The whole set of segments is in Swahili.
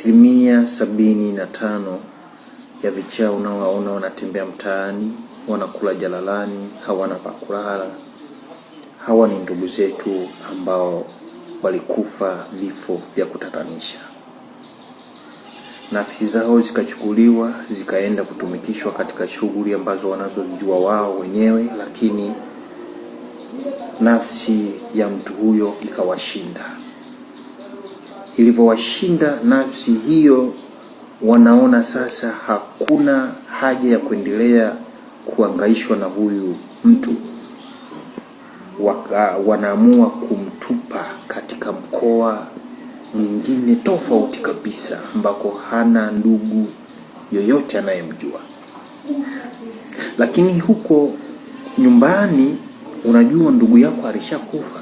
75% ya vichaa unaowaona wanatembea mtaani, wanakula jalalani, hawana pa kulala, hawa ni ndugu zetu ambao walikufa vifo vya kutatanisha. Nafsi zao zikachukuliwa zikaenda kutumikishwa katika shughuli ambazo wanazojua wao wenyewe, lakini nafsi ya mtu huyo ikawashinda. Ilivyowashinda nafsi hiyo, wanaona sasa hakuna haja ya kuendelea kuangaishwa na huyu mtu. Wanaamua kumtupa katika mkoa mwingine tofauti kabisa, ambako hana ndugu yoyote anayemjua. Lakini huko nyumbani, unajua ndugu yako alishakufa,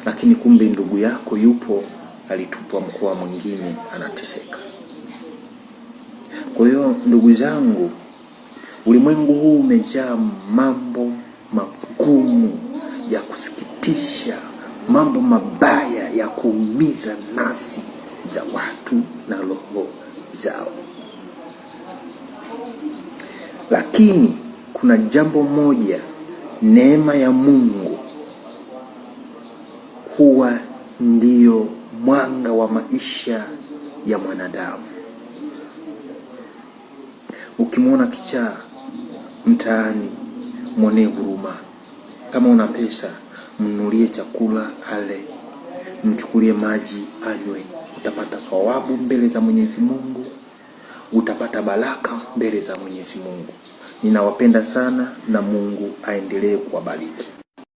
lakini kumbe ndugu yako yupo, alitupwa mkoa mwingine, anateseka. Kwa hiyo ndugu zangu, ulimwengu huu umejaa mambo magumu ya kusikitisha, mambo mabaya ya kuumiza nafsi za watu na roho zao. Lakini kuna jambo moja, neema ya Mungu huwa ndiyo mwanga wa maisha ya mwanadamu. Ukimwona kichaa mtaani, mwonee huruma. Kama una pesa, mnunulie chakula ale, mchukulie maji anywe. Utapata thawabu mbele za Mwenyezi Mungu, utapata baraka mbele za Mwenyezi Mungu. Ninawapenda sana na Mungu aendelee kuwabariki.